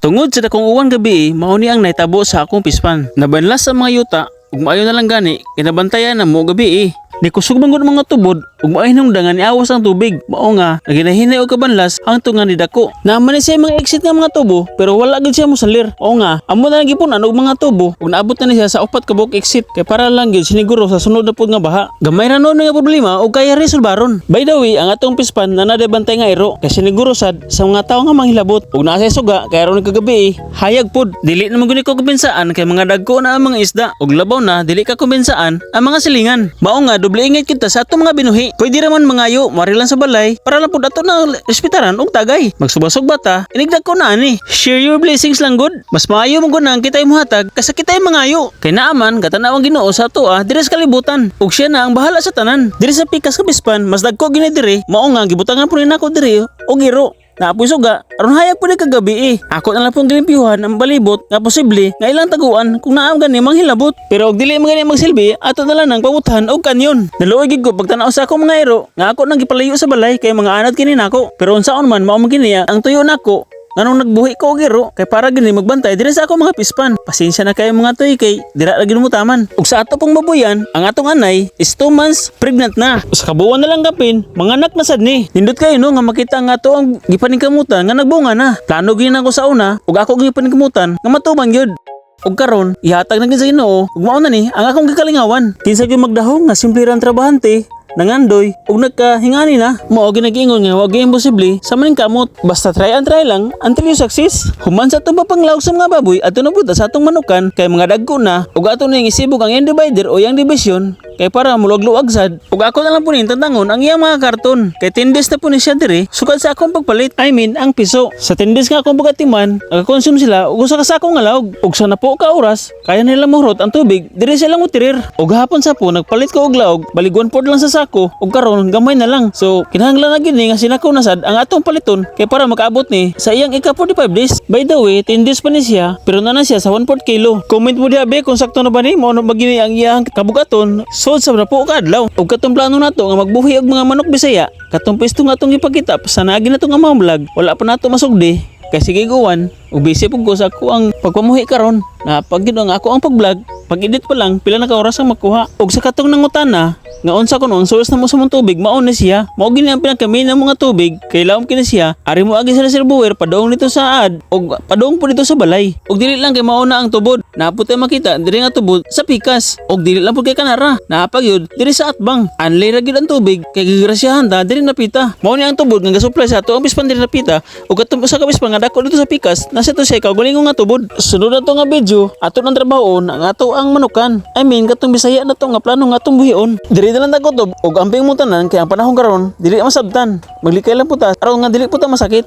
Tungod sa dakong uwan gabii, mao ni ang nahitabo sa akong pispan. Nabanlas sa mga yuta ug maayo na lang gani kay nabantayan na mo gabii. Nikusog man gud mga tubod ug maayo nung nga niawas ang tubig. Mao nga naginahinay og kabanlas hangtod nga nidako. Naa man ni siya mga exit nga mga tubo, pero wala gid siya mosalir. Mao nga amo na lang gipunan og mga tubo ug naabot na ni siya sa upat ka buok exit kay para lang gid siniguro sa sunod na pud nga baha. Gamay ra nuon nga problema ug kaya resolbaron. By the way, ang atong pispan naa na bantay nga iro kay siniguro sad sa mga tawo nga manghilabot ug naa sa suga kay aron kagabi hayag pud. Dili na man guni ko kumbensaan kay mga dagko na ang mga isda ug labaw na dili ka kumbensaan ang mga silingan. Mao nga doble ingat kita sa atong mga binuhi. Pwede ra man mangayo, mari lang sa balay para lang pud ato na respetaran og tagay. Magsubasog bata, inigdag ko na ani. Share your blessings lang gud. Mas maayo mo gud ang kita'y muhatag kaysa kita'y mangayo. Kay naaman gatanaw ang Ginoo sa ato diri sa kalibutan. Ug siya na ang bahala sa tanan. Diri sa pikas ka pispan, mas dagko gini diri, mao nga gibutangan po ni nako diri og iro. Naa poy suga, aron hayag po ni kagabi eh. Ako na lang pong gilimpyuhan ang balibot nga posible nga ilang taguan kung naam gani manghilabot. Pero og dili man gani magsilbi, ato na lang nang pabuthan og kanyon. Naluoy gid ko pagtanaw sa akong mga iro nga ako nang gipalayo sa balay kay mga anad kini nako. Pero unsaon man, mao man kini ang tuyo nako nganong nagbuhi ko og iro kay para gini magbantay diri sa akong mga pispan. Pasensya na kayo, mga toy, kay dira lagi mo taman. Ug sa ato pong babuyan, ang atong anay is 2 months pregnant na. Sa kabuuan na lang kapin, manganak na sad ni. Nindot kayo no nga makita nga ato ang gipaningkamutan nga nagbunga na. Plano gyud ako sa una ug ako gipaningkamutan nga matuman gyud. Ug karon, ihatag na gyud sa Ginoo ug mao na ni ang akong gikalingawan. Kinsa gyud magdahong nga simple ra ang trabahante, nangandoy ug nagkahingani na? Mao ginagingon nga wa gyud imposible sa maningkamot. Basta try and try lang until you success. Human sa atong pagpanglawog sa mga baboy, ato na buta sa atong manukan kay mga dagko na ug ato na yung isibog ang iyang divider o iyang division kay para muluwag-luwag sad. Ug ako na lang po ning tantangon ang iyang mga karton kay 10 days na po ni siya diri sukad sa akong pagpalit. I mean, ang piso. Sa 10 days nga akong pagatiman, nagakonsume sila og usa ka sako nga laog. Ug sa napo ka oras, kaya nila mohurot ang tubig diri sila motirir. Ug hapon sa po nagpalit ko og laog, balig 1/4 lang sa sako ug karon gamay na lang. So kinahanglan na gid ni nga sinako na sad ang atong paliton kay para makaabot ni sa iyang ika 45 days. By the way, 10 days pa ni siya pero na na siya sa 1/4 kilo. Comment mo diha be kung sakto na ba ni mao na ba gini ang iyang kabugaton sod sa napo ka adlaw. Ug katong plano nato nga magbuhi og mga manok Bisaya, katong pwesto nga atong ipakita sa naagi nato nga mga vlog, wala pa nato masugdi kay sige guwan ug busy pud ko sa ako ang pagpamuhi karon. Na pag gid ang ako ang pag-vlog, pag-edit pa lang, pila na ka oras ang makuha. Ug sa katong nangutana nga unsa kuno ang source namo sa mong tubig, mao ni siya. Mao gini ang pinaka-main ng mga tubig kay lawom kini siya. Ari mo agi sa reservoir padung dito sa ad ug padung po dito sa balay. Ug dili lang kay mao na ang tubod. Naa po tay makita diri nga tubod sa pikas ug dili lang pud kay kanara. Naa pa gyud diri sa atbang. Anlay ra gyud ang tubig kay gigrasyahan ta diri napita. Mao ni ang tubod nga gasupply sa ato ang pispan diri napita ug katong usa ka pispan nga dako dito sa pikas nasa to siya kaugalingon nga tubod. Sunod na to nga video, ato nang trabahoon ang ato ang manukan. I mean, katong Bisaya na to nga plano nga atong buhion. Diri na lang tagutob ug amping mo tanan kay ang panahon karon dili masabtan. Maglikay lang po ta aron nga dili po ta masakit.